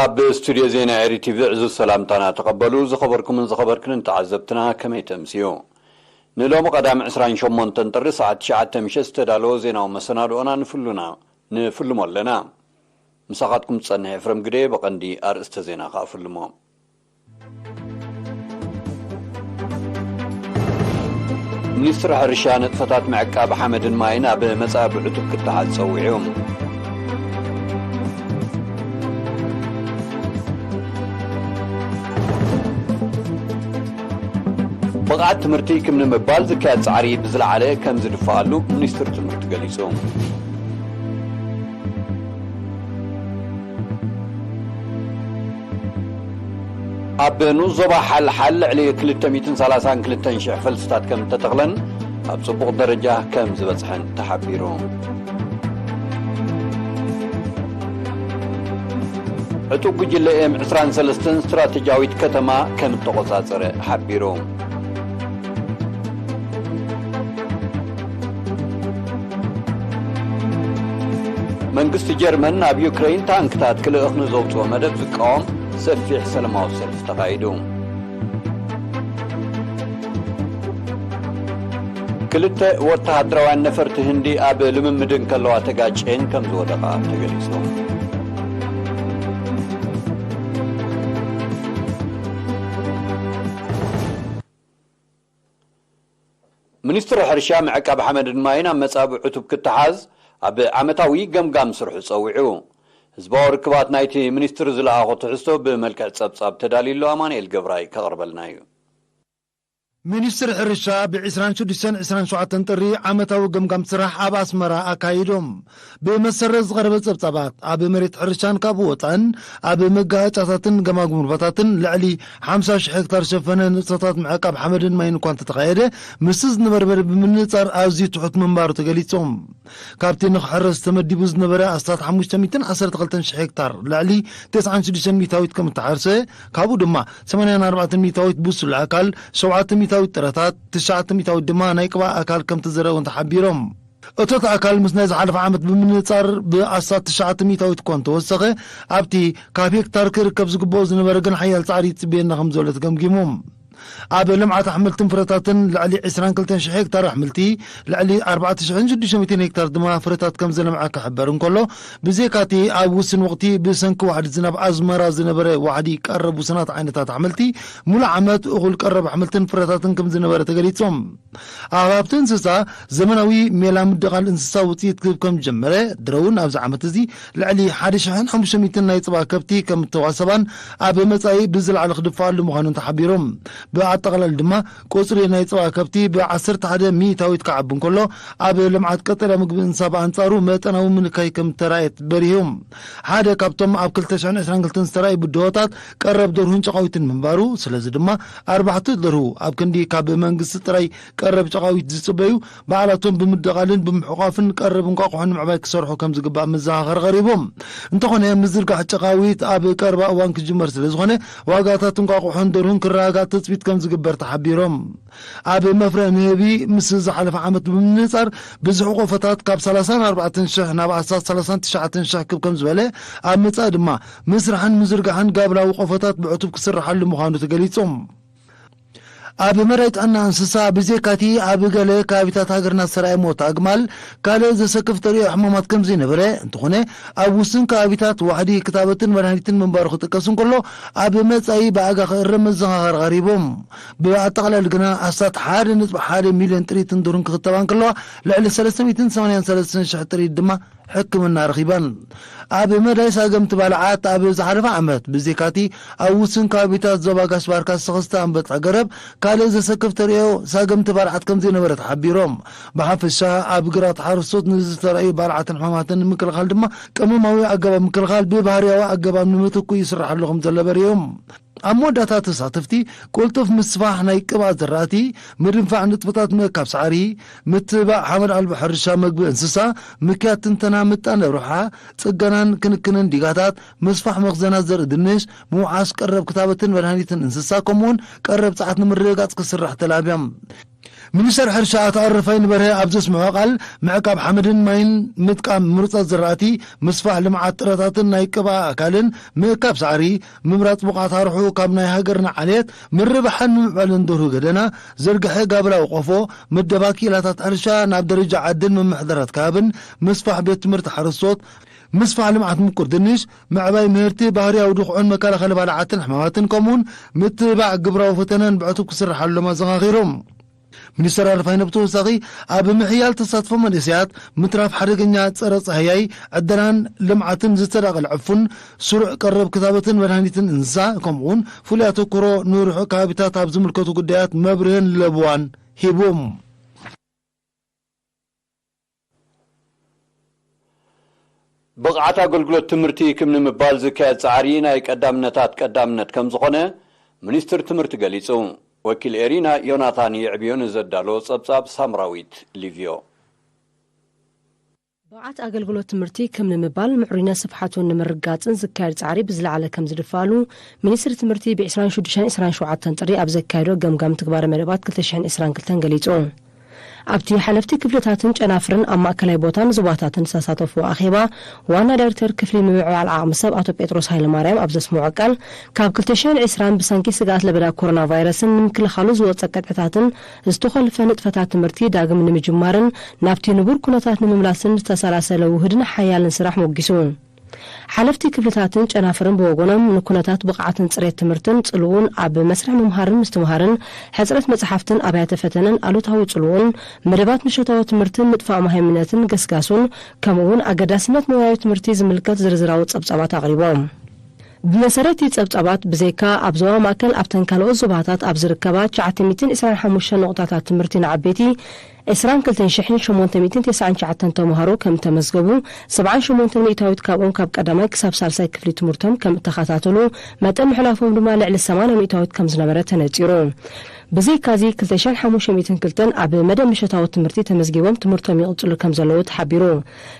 ኣብ ስቱድዮ ዜና ኤሪ ቲቪ ዕዙዝ ሰላምታና ተቐበሉ። ዝኸበርኩምን ዝኸበርክንን ተዓዘብትና ከመይ ተምስዩ? ንሎሚ ቀዳም ዕስራን ሸሞንተን ጥሪ ሰዓት ትሽዓተ ምሸት ዝተዳለወ ዜናዊ መሰናድኦና ንፍሉና-፣ ንፍልሞ ኣለና። ምሳኻትኩም ዝጸንሕ ኤፍረም ግደ። ብቐንዲ ኣርእስተ ዜና ከኣ ፍልሞ። ሚኒስትሪ ሕርሻ ንጥፈታት ምዕቃብ ሓመድን ማይን ኣብ መጻኢ ብዕቱብ ክተሓዝ ጸዊዑ። ብቕዓት ትምህርቲ ክም ንምባል ዝካየድ ጻዕሪ ብዝለዓለ ከም ዝድፍኣሉ ሚኒስትሪ ትምህርቲ ገሊጹ። ኣብ ንኡስ ዞባ ሓልሓል ልዕሊ ክልተ ሚእትን ሰላሳን ክልተን ሽሕ ፈልስታት ከም እተተኽለን ኣብ ጽቡቕ ደረጃ ከም ዝበጽሐን ተሓቢሩ። ዕጡቕ ጉጅለ ኤም ዕስራን ሰለስተን ስትራቴጂያዊት ከተማ ከም እተቖጻጸረ ሓቢሩ። መንግስቲ ጀርመን ናብ ዩክረይን ታንክታት ክልእኽ ንዘውጽኦ መደብ ዝቃወም ሰፊሕ ሰላማዊ ሰልፊ ተኻይዱ። ክልተ ወተሃደራውያን ነፈርቲ ህንዲ ኣብ ልምምድ እንከለዋ ተጋጭየን ከም ዝወደቓ ተገሊጹ። ሚኒስትሪ ሕርሻ፣ ምዕቃብ ሓመድን ማይን ኣብ መጻኢ ብዕቱብ ክተሓዝ ኣብ ዓመታዊ ገምጋም ስርሑ ጸዊዑ። ህዝባዊ ርክባት ናይቲ ሚኒስትሪ ዝለኣኾ ትሕዝቶ ብመልክዕ ጸብጻብ ተዳልዩ ኣሎ። ኣማኑኤል ገብራይ ከቕርበልና እዩ። ሚኒስትሪ ሕርሻ ብ ዕስራን ሽዱሽተን ዕስራን ሸውዓተን ጥሪ ዓመታዊ ገምጋም ስራሕ ኣብ ኣስመራ ኣካይዶም። ብመሰረት ዝቐረበ ጸብጻባት፣ ኣብ መሬት ሕርሻን ካብኡ ወጻእን ኣብ መጋጫታትን ገማግም ሩባታትን ልዕሊ ሓምሳ ሽሕ ሄክታር ዝሸፈነ ንጥፈታት ምዕቃብ ሓመድን ማይን እኳ እንተተኻየደ፣ ምስቲ ዝነበረ መደብ ብምንጻር ኣዝዩ ትሑት ምንባሩ ተገሊጹ። ካብቲ ንኽሕረስ ተመዲቡ ዝነበረ ኣስታት ሓሙሽተ ሚእትን ዓሰርተ ክልተን ሽሕ ሄክታር ልዕሊ ተስዓን ሽዱሽተን ሚእታዊት ከም እተሓርሰ፣ ካብኡ ድማ ሰማንያን ኣርባዕተን ሚእታዊት ብሱል ኣካል፣ ሸውዓተ ሚእታዊት ጥረታት፣ ትሽዓተ ሚእታዊት ድማ ናይ ቅብኣ ኣካል ከም ተዘርአ እውን ተሓቢሮም። እቶት ኣካል ምስ ናይ ዝሓለፈ ዓመት ብምንጻር ብኣስታት ትሽዓተ ሚእታዊት እኳ እንተወሰኸ፣ ኣብቲ ካብ ሄክታር ክርከብ ዝግብኦ ዝነበረ ግን ሓያል ጻዕሪ ይጽበየና ከም ዘሎ ተገምጊሙ። ኣብ ልምዓት ኣሕምልትን ፍረታትን ልዕሊ ዕስራን ክልተን ሽሕ ሄክታር ኣሕምልቲ፣ ልዕሊ ኣርባዕተ ሽሕን ሽዱሽተ ሚእትን ሄክታር ድማ ፍረታት ከም ዝለምዐ ክሕበር እንከሎ፣ ብዘይካቲ ኣብ ውስን ወቕቲ ብሰንኪ ዋሕዲ ዝናብ ኣዝመራ ዝነበረ ዋሕዲ ቀረብ ውሱናት ዓይነታት ኣሕምልቲ፣ ሙሉእ ዓመት እኹል ቀረብ ኣሕምልትን ፍረታትን ከም ዝነበረ ተገሊጾም። ኣብ ሃብቲ እንስሳ፣ ዘመናዊ ሜላ ምድቓል እንስሳ ውጽኢት ክህብ ከም ዝጀመረ፣ ድሮ እውን ኣብዚ ዓመት እዚ ልዕሊ ሓደ ሽሕን ሓሙሽተ ሚእትን ናይ ጽባ ከብቲ ከም እተዋሰባን ኣብ መጻኢ ብዝለዓለ ክድፍኣሉ ምዃኑን ተሓቢሮም። ብኣጠቓላሊ ድማ፣ ቁጽሪ ናይ ጽባ ከብቲ ብዓሰርተ ሓደ ሚእታዊት ክዓቢ እንከሎ፣ ኣብ ልምዓት ቀጠልያ ምግቢ እንስሳ ብኣንጻሩ መጠናዊ ምንካይ ከም እተራእየት በሪሆም። ሓደ ካብቶም ኣብ ክልተ ሽሕን ዕስራን ክልተን ዝተራእዩ ብድሆታት ቀረብ ደርሁን ጨቓዊትን ምንባሩ፣ ስለዚ ድማ ኣርባሕቲ ደርሁ ኣብ ክንዲ ካብ መንግስቲ ጥራይ ቀረብ ጨቓዊት ዝጽበዩ፣ ባዕላቶም ብምድቓልን ብምሕቋፍን ቀረብ እንቋቑሖ ንምዕባይ ክሰርሑ ከም ዝግባእ መዘኻኸሪ ቀሪቦም። እንተኾነ፣ ምዝርጋሕ ጨቓዊት ኣብ ቀረባ እዋን ክጅመር ስለ ዝኾነ፣ ዋጋታት እንቋቑሖን ደርሁን ክረጋጋእ ትጽቢት ከም ዝግበር ተሓቢሮም። ኣብ መፍረ ንህቢ ምስ ዝሓለፈ ዓመት ብምንጻር፣ ብዝሒ ቆፎታት ካብ ሰላሳን ኣርባዕተን ሽሕ ናብ ኣስታት ሰላሳን ትሽዓተን ሽሕ ክብ ከም ዝበለ፣ ኣብ መጻኢ ድማ ምስራሕን ምዝርጋሕን ጋብላዊ ቆፎታት ብዕቱብ ክስርሓሉ ምዃኑ ተገሊጹ። ኣብ መዳይ ጥዕና እንስሳ፣ ብዘይካቲ ኣብ ገለ ከባቢታት ሃገርና ዝተራእየ ሞት ኣግማል፣ ካልእ ዘሰክፍ ተርእዮ ሕማማት ከም ዘይነበረ፣ እንተኾነ ኣብ ውሱን ከባቢታት ዋሕዲ ክታበትን መድሃኒትን ምንባሩ ክጥቀስ እንከሎ፣ ኣብ መጻኢ ብኣጋ ክእረም መዘኻኸሪ ቀሪቦም። ብኣጠቓላሊ ግና ኣስታት ሓደ ነጥቢ ሓደ ሚልዮን ጥሪትን ዱርን ክኽተባ እንከለዋ፣ ልዕሊ ሰለስተ ሚእትን ሰማንያን ሰለስተን ሽሕ ጥሪት ድማ ሕክምና ረኺበን። ኣብ መዳይ ሳገምቲ ባልዓት ኣብ ዝሓለፈ ዓመት ብዜካቲ ኣብ ውሱን ከባቢታት ዞባ ጋሽ ባርካ ዝተኸስተ ኣንበጣ ገረብ ካልእ ዘሰክፍ ተርእዮ ሳገምቲ ባልዓት ከም ዘይነበረ ተሓቢሮም። ብሓፈሻ ኣብ ግራት ሓረስቶት ንዝተራእዩ ባልዓትን ሕማማትን ንምክልኻል ድማ ቀመማዊ ኣገባብ ምክልኻል ብባህርያዊ ኣገባብ ንምትኩ ይስራሓሉ ከም ዘሎ በሪዮም። ኣብ መወዳእታ ተሳተፍቲ ቅልጡፍ ምስፋሕ ናይ ቅብኣት ዘራእቲ፣ ምድንፋዕ ንጥፈታት ምእካብ ሳዕሪ፣ ምትብባዕ ሓመድ ኣልቦ ሕርሻ መግቢ እንስሳ፣ ምክያድ ትንተና ምጣን ኣብርሓ፣ ጽገናን ክንክንን ዲጋታት፣ ምስፋሕ መኽዘናት ዘርኢ ድንሽ፣ ምውዓስ ቀረብ ክታበትን መድሃኒትን እንስሳ፣ ከምኡውን ቀረብ ጸዓት ንምርግጋጽ ክስራሕ ተላብዮም። ሚኒስተር ሕርሻ ኣቶ ኣረፋይነ በርሀ ኣብ ዘስምዖ ቃል፣ ምዕቃብ ሓመድን ማይን፣ ምጥቃም ምሩጻት ዝራእቲ፣ ምስፋሕ ልምዓት ጥረታትን ናይ ቅብኣ ኣካልን፣ ምእካብ ሳዕሪ፣ ምምራጽ ብቕዓት ኣርሑ ካብ ናይ ሃገርና ዓሌት፣ ምርብሓን ምምዕባልን ደርሁ ገደና፣ ዝርግሐ ጋብላዊ ቆፎ፣ ምደባ ክኢላታት ሕርሻ ናብ ደረጃ ዓድን ምምሕዳራት ከባብን፣ ምስፋሕ ቤት ትምህርቲ ሓረስቶት፣ ምስፋሕ ልምዓት ምቁር ድንሽ፣ ምዕባይ ምህርቲ፣ ባህርያዊ ድኹዕን መከላኸሊ ባልዓትን ሕማማትን፣ ከምኡውን ምትብባዕ ግብራዊ ፈተነን ብዕቱብ ክስርሓሎም ኣዘኻኺሮም። ሚኒስተር ኣረፋይነ ብተወሳኺ፣ ኣብ ምሕያል ተሳትፎ መንእሰያት፣ ምትራፍ ሓደገኛ ጸረ ጻህያይ፣ ዕደናን ልምዓትን፣ ዝተዳቐለ ዕፉን፣ ስሩዕ ቀረብ ክታበትን መድሃኒትን እንስሳ፣ ከምኡውን ፍሉይ ኣተኩሮ ንርሑቕ ከባቢታት ኣብ ዝምልከቱ ጉዳያት መብርህን ለበዋን ሂቡ። ብቕዓት ኣገልግሎት ትምህርቲ ክም ንምባል ዝካየድ ጻዕሪ ናይ ቀዳምነታት ቀዳምነት ከም ዝኾነ ሚኒስትር ትምህርቲ ገሊጹ። ወኪል ኤሪና ዮናታን የዕብዮ ንዘዳሎ ጸብጻብ ሳምራዊት ሊቭዮ። ብቕዓት ኣገልግሎት ትምህርቲ ክም ንምባል ምዕሩይነት ስፍሓቱን ንምርጋጽን ዝካየድ ጻዕሪ ብዝለዓለ ከም ዝድፋሉ ሚኒስትሪ ትምህርቲ ብ ዕስራን ሽዱሽተን ዕስራን ሸውዓተን ጥሪ ኣብ ዘካየዶ ገምጋም ትግባረ መደባት ክልተ ሽሕን ዕስራን ክልተን ገሊጹ። ኣብቲ ሓለፍቲ ክፍልታትን ጨናፍርን ኣብ ማእከላይ ቦታን ዞባታትን ዝተሳተፉ ኣኼባ፣ ዋና ዳይሬክተር ክፍሊ ምምዕባል ዓቕሚ ሰብ ኣቶ ጴጥሮስ ሃይለማርያም ኣብ ዘስምዖ ቃል፣ ካብ ክልተ ሽሕን ዕስራን ብሰንኪ ስግኣት ለበዳ ኮሮና ቫይረስን ንምክልኻሉ ዝወጸ ቅጥዕታትን ዝተኾልፈ ንጥፈታት ትምህርቲ ዳግም ንምጅማርን ናብቲ ንቡር ኩነታት ንምምላስን ዝተሰላሰለ ውሁድን ሓያልን ስራሕ ሞጊሱ። ሓለፍቲ ክፍልታትን ጨናፍርን ብወገኖም፣ ንኩነታት ብቕዓትን ጽሬት ትምህርትን ጽልውን ኣብ መስርሕ ምምሃርን ምስትምሃርን፣ ሕጽረት መጽሓፍትን ኣብያተ ፈተነን ኣሉታዊ ጽልውን፣ መደባት ምሸታዊ ትምህርትን ምጥፋእ መሃይምነትን ገስጋሱን፣ ከምኡ እውን ኣገዳስነት ሞያዊ ትምህርቲ ዝምልከት ዝርዝራዊ ጸብጻባት ኣቕሪቦም። ብመሰረት እቲ ጸብጻባት፣ ብዘይካ ኣብ ዞባ ማእከል፣ ኣብተን ካልኦት ዞባታት ኣብ ዝርከባ ትሽዓተ ሚእትን ዕስራን ሓሙሽተን ንቑጣታት ትምህርቲ ንዓበይቲ፣ ዕስራን ክልተን ሽሕን ሸሞንተ ሚእትን ተስዓን ትሽዓተን ተምሃሮ ከም እተመዝገቡ፣ ሰብዓን ሸሞንተን ሚእታዊት ካብኦም ካብ ቀዳማይ ክሳብ ሳልሳይ ክፍሊ ትምህርቶም ከም እተኸታተሉ፣ መጠን ምሕላፎም ድማ ልዕሊ ሰማንያ ሚእታዊት ከም ዝነበረ ተነጺሩ። ብዘይካዚ፣ ክልተ ሽሕን ሓሙሽተ ሚእትን ክልተን ኣብ መደብ ምሸታዊ ትምህርቲ ተመዝጊቦም ትምህርቶም ይቕጽሉ ከም ዘለዉ ተሓቢሩ።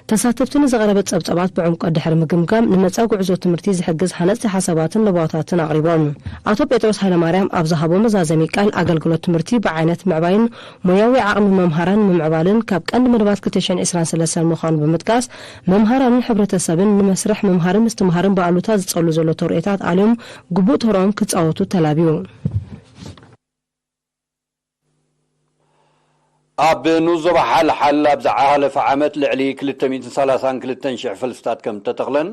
ተሳተፍቲ ንዝቐረበ ጸብጻባት ብዕምቆት ድሕሪ ምግምጋም፣ ንመጻኢ ጉዕዞ ትምህርቲ ዝሕግዝ ሃነጽቲ ሓሳባትን ለበዋታትን ኣቕሪቦም። ኣቶ ጴጥሮስ ሃይለማርያም ኣብ ዝሃቦ መዛዘሚ ቃል፣ ኣገልግሎት ትምህርቲ ብዓይነት ምዕባይን ሞያዊ ዓቕሚ መምሃራን ምምዕባልን ካብ ቀንዲ መደባት ክልተ ሽሕን ዕስራን ሰለስተን ምዃኑ ብምጥቃስ፣ መምሃራንን ሕብረተሰብን ንመስርሕ ምምሃርን ምስትምሃርን ብኣሉታ ዝጸሉ ዘሎ ተርእዮታት ኣልዮም ግቡእ ተርኦም ክጻወቱ ተላብዩ። ኣብ ንኡስ ዞባ ሓልሓል ኣብ ዝሓለፈ ዓመት ልዕሊ ክልተ ሚእትን ሰላሳን ክልተን ሽሕ ፈልስታት ከም እተተኽለን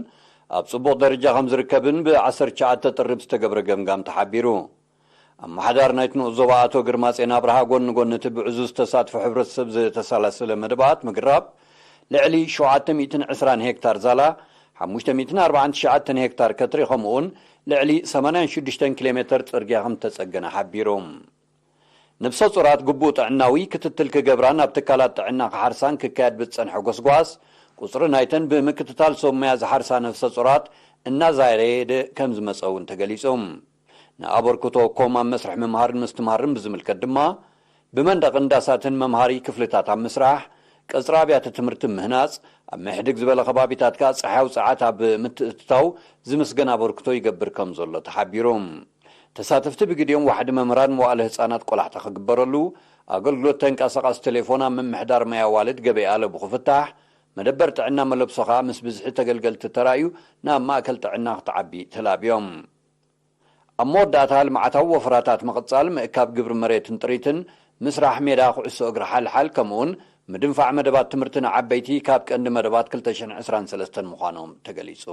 ኣብ ጽቡቕ ደረጃ ከም ዝርከብን ብ ዓሰርተ ትሽዓተ ጥሪ ብዝተገብረ ገምጋም ተሓቢሩ። ኣመሓዳሪ ናይቲ ንኡስ ዞባ ኣቶ ግርማጼን ኣብርሃ፣ ጎኒ ጎኒ እቲ ብዕዙዝ ተሳትፎ ሕብረተሰብ ዝተሰላሰለ መደባት ምግራብ፣ ልዕሊ ሸውዓተ ሚእትን ዕስራን ሄክታር ዛላ፣ ሓሙሽተ ሚእትን ኣርባዓን ትሽዓተን ሄክታር ከትሪ፣ ከምኡውን ልዕሊ ሰማንያን ሽዱሽተን ኪሎ ሜተር ጽርግያ ከም እተጸገነ ሓቢሩ። ነብሰ ጹራት ግቡእ ጥዕናዊ ክትትል ክገብራን ኣብ ትካላት ጥዕና ክሓርሳን ክካየድ ብዝጸንሐ ጎስጓስ፣ ቁጽሪ ናይተን ብምክትታል ሰብ ሞያ ዝሓርሳ ነፍሰ ጹራት እናዛየደ ከም ዝመጸ እውን ተገሊጹ። ንኣበርክቶ ኮም ኣብ መስርሕ ምምሃርን ምስትምሃርን ብዝምልከት ድማ፣ ብመንደቕን ዳሳትን መምሃሪ ክፍልታት ኣብ ምስራሕ፣ ቀጽሪ ኣብያተ ትምህርቲ ምህናጽ፣ ኣብ ምሕድግ ዝበለ ከባቢታት ከኣ ጸሓያዊ ጸዓት ኣብ ምትእትታው ዝምስገን ኣበርክቶ ይገብር ከም ዘሎ ተሓቢሩ። ተሳተፍቲ ብግዲኦም ዋሕዲ መምህራን መዋእለ ህጻናት ቆላሕታ ክግበረሉ፣ ኣገልግሎት ተንቀሳቓሲ ቴሌፎን ኣብ ምምሕዳር ማይ ኣዋልድ ገበይ ኣለቡ ክፍታሕ፣ መደበር ጥዕና መለብሶ ከኣ ምስ ብዝሒ ተገልገልቲ ተራእዩ ናብ ማእከል ጥዕና ክትዓቢ ተላብዮም። ኣብ መወዳእታ፣ ልምዓታዊ ወፈራታት ምቕጻል፣ ምእካብ ግብሪ መሬትን ጥሪትን፣ ምስራሕ ሜዳ ኩዕሶ እግሪ ሓልሓል፣ ከምኡውን ምድንፋዕ መደባት ትምህርቲ ንዓበይቲ ካብ ቀንዲ መደባት ክልተ ሽሕን ዕስራን ሰለስተን ምዃኖም ተገሊጹ።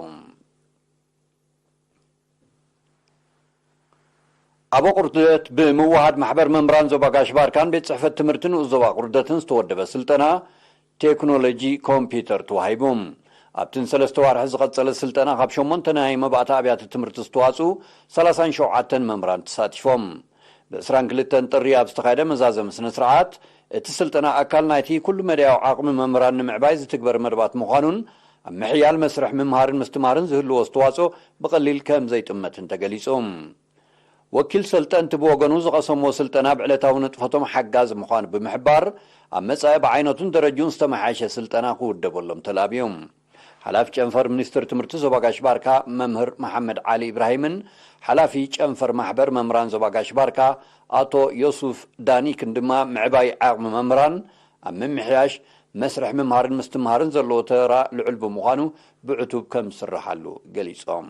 ኣብ ኣቑርደት ብምውሃድ ማሕበር መምህራን ዞባ ጋሽ ባርካን ቤት ጽሕፈት ትምህርቲ ንኡስ ዞባ ኣቑርደትን ዝተወደበ ስልጠና ቴክኖሎጂ ኮምፒውተር ተዋሂቡ። ኣብቲ ንሰለስተ ዋርሒ ዝቐጸለ ስልጠና ካብ ሸሞንተ ናይ መባእታ ኣብያተ ትምህርቲ ዝተዋጽኡ ሰላሳን ሸውዓተን መምህራን ተሳቲፎም። ብ ዕስራን ክልተን ጥሪ ኣብ ዝተኻየደ መዛዘሚ ስነ ስርዓት፣ እቲ ስልጠና ኣካል ናይቲ ኩሉ መዳያዊ ዓቕሚ መምህራን ንምዕባይ ዝትግበር መደባት ምዃኑን ኣብ ምሕያል መስርሕ ምምሃርን ምስትምሃርን ዝህልዎ ኣስተዋጽኦ ብቐሊል ከም ዘይጥመትን ተገሊጹ። ወኪል ሰልጠንቲ ብወገኑ፣ ዝቐሰምዎ ስልጠና ብዕለታዊ ንጥፈቶም ሓጋዚ ምዃኑ ብምሕባር፣ ኣብ መጻኢ ብዓይነቱን ደረጅኡን ዝተመሓየሸ ስልጠና ክውደበሎም ተላብዩ። ሓላፊ ጨንፈር ሚኒስትር ትምህርቲ ዞባ ጋሽ ባርካ መምህር መሓመድ ዓሊ ኢብራሂምን ሓላፊ ጨንፈር ማሕበር መምህራን ዞባ ጋሽ ባርካ ኣቶ ዮሱፍ ዳኒክን ድማ ምዕባይ ዓቕሚ መምህራን ኣብ ምምሕያሽ መስርሕ ምምሃርን ምስትምሃርን ዘለዎ ተራ ልዑል ብምዃኑ ብዕቱብ ከም ዝስርሓሉ ገሊጾም።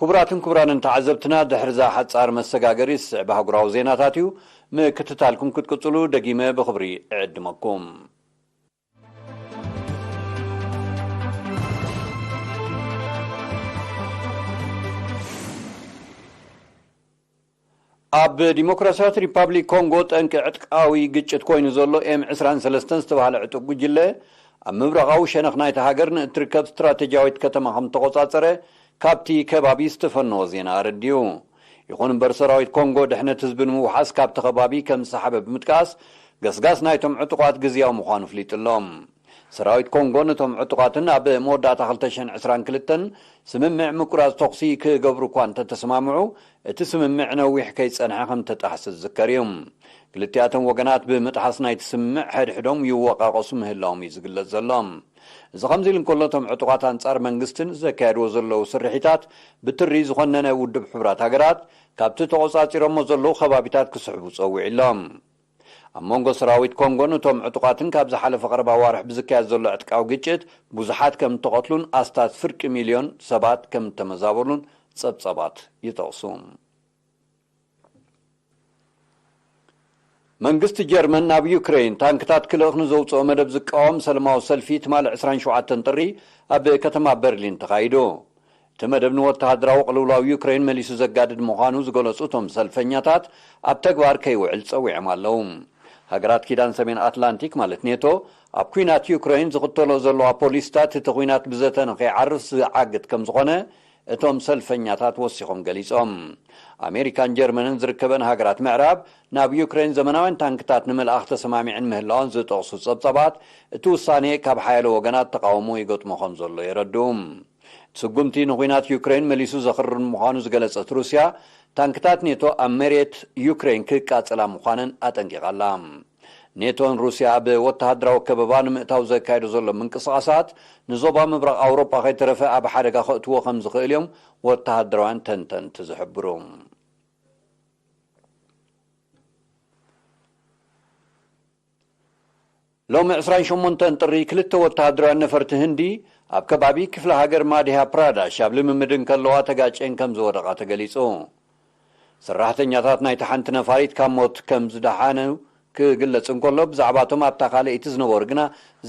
ክቡራትን ክቡራንን ተዓዘብትና፣ ድሕሪ እዛ ሓጻር መሰጋገሪ ዝስዕብ ኣህጉራዊ ዜናታት እዩ። ምክትታልኩም ክትቅጽሉ ደጊመ ብኽብሪ እዕድመኩም። ኣብ ዲሞክራሲያዊት ሪፓብሊክ ኮንጎ ጠንቂ ዕጥቃዊ ግጭት ኮይኑ ዘሎ ኤም ዕስራን ሰለስተን ዝተባህለ ዕጡቕ ጉጅለ ኣብ ምብራቓዊ ሸነኽ ናይቲ ሃገር ንእትርከብ ስትራቴጂያዊት ከተማ ከም ተቖጻጸረ ካብቲ ከባቢ ዝተፈነወ ዜና ኣረዲኡ። ይኹን እምበር ሰራዊት ኮንጎ ድሕነት ህዝቢ ንምውሓስ ካብቲ ከባቢ ከም ዝሰሓበ ብምጥቃስ ገስጋስ ናይቶም ዕጡቓት ግዝያዊ ምዃኑ ኣፍሊጡ ኣሎ። ሰራዊት ኮንጎ ነቶም ዕጡቓትን ኣብ መወዳእታ ክልተ ሽሕን ዕስራን ክልተን ስምምዕ ምቁራጽ ተኹሲ ክገብሩ እኳ እንተተሰማምዑ፣ እቲ ስምምዕ ነዊሕ ከይጸንሐ ከም ተጣሕሰ ዝዝከር እዩ። ክልቲኣቶም ወገናት ብምጥሓስ ናይቲ ስምምዕ ሕድሕዶም ይወቃቐሱ ምህላዎም እዩ ዝግለጽ ዘሎ። እዚ ከምዚ ኢሉ እንከሎ፣ እቶም ዕጡቓት ኣንጻር መንግስትን ዘካየድዎ ዘለዉ ስርሒታት ብትሪ ዝኾነነ ውድብ ሕቡራት ሃገራት ካብቲ ተቖጻጺሮሞ ዘለዉ ከባቢታት ክስሕቡ ጸዊዑ ኣሎ። ኣብ መንጎ ሰራዊት ኮንጎን እቶም ዕጡቓትን ካብ ዝሓለፈ ቀረባ ኣዋርሕ ብዝካየድ ዘሎ ዕጥቃዊ ግጭት ብዙሓት ከም እተቐትሉን ኣስታት ፍርቂ ሚልዮን ሰባት ከም እተመዛበሉን ጸብጻባት ይጠቕሱ። መንግስቲ ጀርመን ናብ ዩክሬን ታንክታት ክልእኽ ንዘውፅኦ መደብ ዝቃወም ሰላማዊ ሰልፊ ትማሊ ዕስራን ሸውዓተን ጥሪ ኣብ ከተማ በርሊን ተኻይዱ። እቲ መደብ ንወተሃደራዊ ቅልውላው ዩክሬን መሊሱ ዘጋድድ ምዃኑ ዝገለጹ እቶም ሰልፈኛታት፣ ኣብ ተግባር ከይውዕል ጸዊዖም ኣለዉ። ሃገራት ኪዳን ሰሜን ኣትላንቲክ ማለት ኔቶ፣ ኣብ ኲናት ዩክሬን ዝኽተሎ ዘለዋ ፖሊሲታት እቲ ኲናት ብዘተ ንኸይዓርፍ ዝዓግት ከም ዝኾነ እቶም ሰልፈኛታት ወሲኾም ገሊጾም። ኣሜሪካን ጀርመንን ዝርከበን ሃገራት ምዕራብ ናብ ዩክሬን ዘመናውያን ታንክታት ንምልኣኽ ተሰማሚዐን ምህላወን ዝጠቕሱ ጸብጻባት፣ እቲ ውሳኔ ካብ ሓያሎ ወገናት ተቓውሞ ይገጥሞ ከም ዘሎ የረድኡ። እቲ ስጉምቲ ንኹናት ዩክሬን መሊሱ ዘኽርር ምዃኑ ዝገለጸት ሩስያ፣ ታንክታት ኔቶ ኣብ መሬት ዩክሬን ክቃጸላ ምዃነን ኣጠንቂቓ ኣላ። ኔቶን ሩስያ ኣብ ወተሃደራዊ ከበባ ንምእታው ዘካየዶ ዘሎ ምንቅስቓሳት፣ ንዞባ ምብራቕ ኣውሮጳ ከይተረፈ ኣብ ሓደጋ ከእትዎ ከም ዝኽእል እዮም ወተሃደራውያን ተንተንቲ ዝሕብሩ። ሎሚ ዕስራን ሸሞንተን ጥሪ፣ ክልተ ወተሃደራውያን ነፈርቲ ህንዲ ኣብ ከባቢ ክፍለ ሃገር ማድያ ፕራዳሽ ኣብ ልምምድ እንከለዋ ተጋጭየን ከም ዝወደቓ ተገሊጹ። ሰራሕተኛታት ናይቲ ሓንቲ ነፋሪት ካብ ሞት ከም ዝደሓኑ ክግለጽ እንከሎ፣ ብዛዕባቶም ኣብታ ካልኣይቲ ዝነበሩ ግና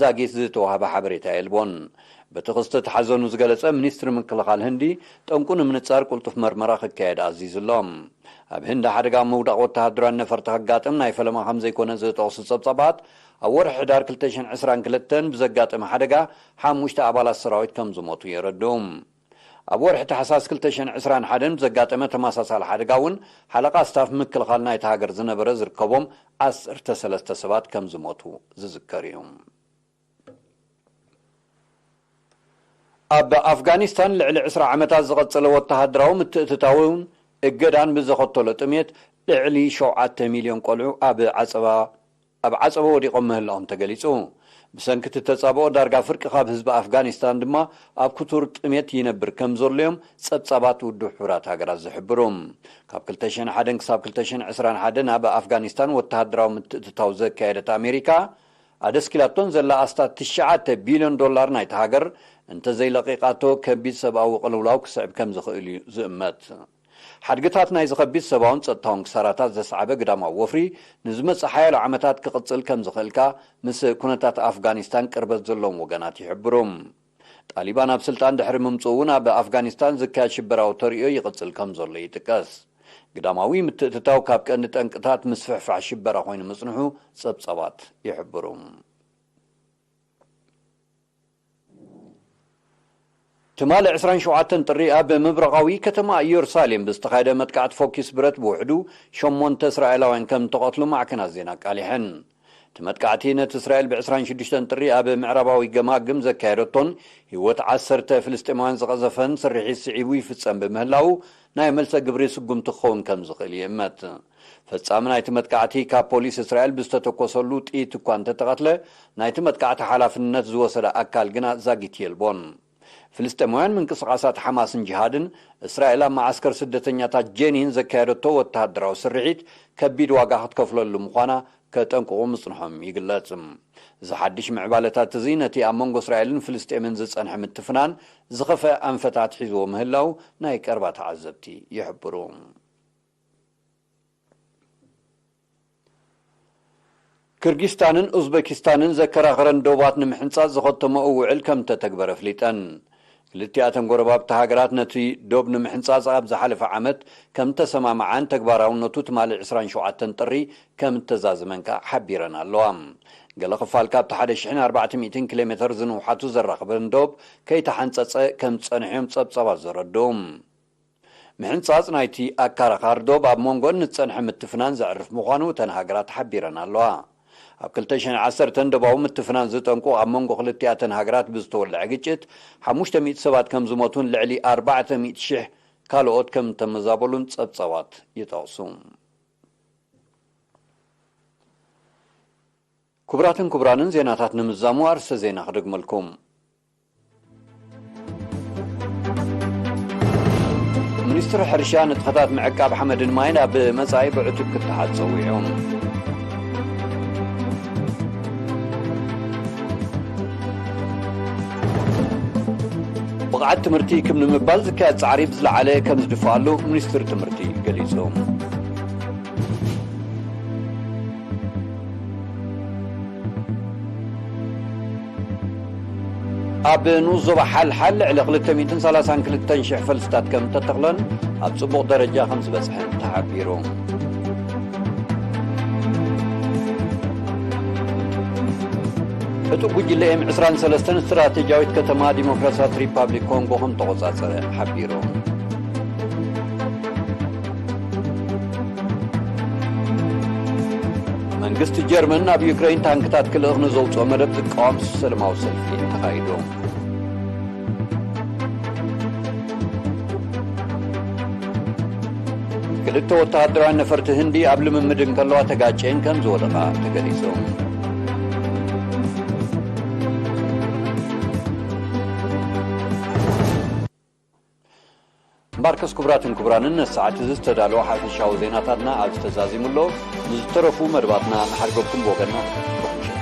ዛጊት ዝተዋህበ ሓበሬታ የልቦን። በቲ ክስተት ሓዘኑ ዝገለጸ ሚኒስትሪ ምክልኻል ህንዲ፣ ጠንቁ ንምንጻር ቅልጡፍ መርመራ ክካየድ ኣዚዙ ኣሎ። ኣብ ህንዲ ሓደጋ ምውዳቕ ወተሃደራውያን ነፈርቲ ከጋጥም ናይ ፈለማ ከም ዘይኮነ ዝጠቕሱ ጸብጻባት፣ ኣብ ወርሒ ሕዳር ክልተ ሽሕን ዕስራን ክልተን ብዘጋጠመ ሓደጋ ሓሙሽተ ኣባላት ሰራዊት ከም ዝሞቱ የረድኡ። ኣብ ወርሒ ታሕሳስ ክልተ ሽሕን ዕስራን ሓደን ብዘጋጠመ ተመሳሳሊ ሓደጋ እውን፣ ሓለቓ ስታፍ ምክልኻል ናይቲ ሃገር ዝነበረ ዝርከቦም ዓሰርተ ሰለስተ ሰባት ከም ዝሞቱ ዝዝከር እዩ። ኣብ ኣፍጋኒስታን ልዕሊ ዕስራ ዓመታት ዝቐጸለ ወተሃደራዊ ምትእትታውን እገዳን ብዘኸተሎ ጥሜት፣ ልዕሊ ሸውዓተ ሚልዮን ቆልዑ ኣብ ዓጸባ ኣብ ዓጸቦ ወዲቖም ምህላዎም ተገሊጹ። ብሰንኪ እቲ ተጻብኦ፣ ዳርጋ ፍርቂ ካብ ህዝቢ ኣፍጋኒስታን ድማ ኣብ ክቱር ጥሜት ይነብር ከም ዘሎ እዮም ጸብጻባት ውድብ ሕቡራት ሃገራት ዝሕብሩ። ካብ ክልተ ሽሕን ሓደን ክሳብ ክልተ ሽሕን ዕስራን ሓደን ኣብ ኣፍጋኒስታን ወተሃደራዊ ምትእትታው ዘካየደት ኣሜሪካ፣ ኣደስኪላቶን ዘላ ኣስታት ትሽዓተ ቢልዮን ዶላር ናይታ ሃገር እንተዘይለቒቓቶ፣ ከቢድ ሰብኣዊ ቅልውላው ክስዕብ ከም ዝኽእል እዩ ዝእመት። ሓድግታት ናይዚ ከቢድ ሰብኣውን ጸጥታውን ክሳራታት ዘስዓበ ግዳማዊ ወፍሪ ንዝመጽእ ሓያሎ ዓመታት ክቕጽል ከም ዝኽእል ከኣ ምስ ኩነታት ኣፍጋኒስታን ቅርበት ዘለዎም ወገናት ይሕብሩ። ጣሊባን ኣብ ስልጣን ድሕሪ ምምጽኡ እውን ኣብ ኣፍጋኒስታን ዝካየድ ሽበራዊ ተርእዮ ይቕጽል ከም ዘሎ ይጥቀስ። ግዳማዊ ምትእትታው ካብ ቀንዲ ጠንቅታት ምስፍሕፋሕ ሽበራ ኮይኑ ምጽንሑ ጸብጻባት ይሕብሩ። ትማሊ ዕስራን ሸውዓተን ጥሪ ኣብ ምብራቓዊ ከተማ ኢየሩሳሌም ብዝተኻየደ መጥቃዕቲ ፎኪስ ብረት ብውሕዱ ሸሞንተ እስራኤላውያን ከም እተቐትሉ ማዕከናት ዜና ኣቃሊሐን። እቲ መጥቃዕቲ ነቲ እስራኤል ብ ዕስራን ሽዱሽተን ጥሪ ኣብ ምዕራባዊ ገማግም ዘካየደቶን ህይወት ዓሰርተ ፍልስጤማውያን ዝቐዘፈን ስርሒት ስዒቡ ይፍጸም ብምህላዉ ናይ መልሰ ግብሪ ስጉምቲ ክኸውን ከም ዝኽእል ይእመት። ፈጻሚ ናይቲ መጥቃዕቲ ካብ ፖሊስ እስራኤል ብዝተተኮሰሉ ጥይት እኳ እንተተቐትለ፣ ናይቲ መጥቃዕቲ ሓላፍነት ዝወሰደ ኣካል ግና ዛጊት የልቦን። ፍልስጤማውያን ምንቅስቓሳት ሓማስን ጂሃድን እስራኤል ኣብ መዓስከር ስደተኛታት ጄኒን ዘካየደቶ ወተሃደራዊ ስርሒት ከቢድ ዋጋ ክትከፍለሉ ምዃና ከጠንቅቑ ምጽንሖም ይግለጽ። እዚ ሓድሽ ምዕባለታት እዚ ነቲ ኣብ መንጎ እስራኤልን ፍልስጤምን ዝጸንሐ ምትፍናን ዝኸፍአ ኣንፈታት ሒዝዎ ምህላው ናይ ቀረባ ተዓዘብቲ ይሕብሩ። ክርጊስታንን ኡዝበኪስታንን ዘከራኸረን ዶባት ንምሕንጻጽ ዝኸተመኦ ውዕል ከም ተተግበረ ኣፍሊጠን። ክልቲኣተን ጎረባብቲ ሃገራት ነቲ ዶብ ንምሕንጻጽ ኣብ ዝሓለፈ ዓመት ከም ተሰማምዓን ተግባራውነቱ ትማሊ ዕስራን ሸውዓተን ጥሪ ከም እተዛዘመን ከኣ ሓቢረን ኣለዋ። ገለ ክፋል ካብቲ ሓደ ሽሕን ኣርባዕተ ሚእትን ኪሎ ሜተር ዝንውሓቱ ዘራኽበን ዶብ ከይተሓንጸጸ ከም ዝጸንሐ እዮም ጸብጸባት ዘረድኡ። ምሕንጻጽ ናይቲ ኣካራኻሪ ዶብ ኣብ መንጎን ንዝጸንሐ ምትፍናን ዘዕርፍ ምዃኑ እተን ሃገራት ሓቢረን ኣለዋ። ኣብ ክልተ ሽሕን ዓሰርተን ዶባዊ ምትፍናን ዝጠንቁ ኣብ መንጎ ክልቲኣተን ሃገራት ብዝተወልዐ ግጭት ሓሙሽተ ሚእቲ ሰባት ከም ዝሞቱን ልዕሊ ኣርባዕተ ሚእቲ ሽሕ ካልኦት ከም እተመዛበሉን ጸብጻባት ይጠቕሱ። ክቡራትን ክቡራንን ዜናታት ንምዛሙ ኣርእስተ ዜና ክደግመልኩም። ሚኒስትሪ ሕርሻ ንጥፈታት ምዕቃብ ሓመድን ማይን ኣብ መጻኢ ብዕቱብ ክተሓዝ ጸዊዑ። ብቕዓት ትምህርቲ ክብ ንምባል ዝካየድ ጻዕሪ ብዝለዓለ ከም ዝድፍኣሉ ሚኒስትሪ ትምህርቲ ገሊጹ። ኣብ ንኡስ ዞባ ሓልሓል ልዕሊ ክልተ ሚእትን ሰላሳን ክልተን ሽሕ ፈልስታት ከም እተተኽለን ኣብ ጽቡቕ ደረጃ ከም ዝበጽሐን ተሓቢሩ። ዕጡቕ ጉጅለ ኤም ዕስራን ሰለስተን ስትራቴጂያዊት ከተማ ዲሞክራሲያዊት ሪፓብሊክ ኮንጎ ከም ተቖጻጸረ ሓቢሩ። መንግስቲ ጀርመን ናብ ዩክረይን ታንክታት ክልእኽ ንዘውፅኦ መደብ ዝቃወም ሰላማዊ ሰልፊ ተኻይዱ። ክልተ ወተሃደራውያን ነፈርቲ ህንዲ ኣብ ልምምድ እንከለዋ ተጋጭየን ከም ዝወደቓ ተገሊጹ። እምበኣርከስ ክቡራትን ክቡራንን ነቲ ሰዓት እዚ ዝተዳለወ ሓፈሻዊ ዜናታትና ኣብዚ ተዛዚሙ ኣሎ። ንዝተረፉ መደባትና ንሓድገኩም ብወገንና።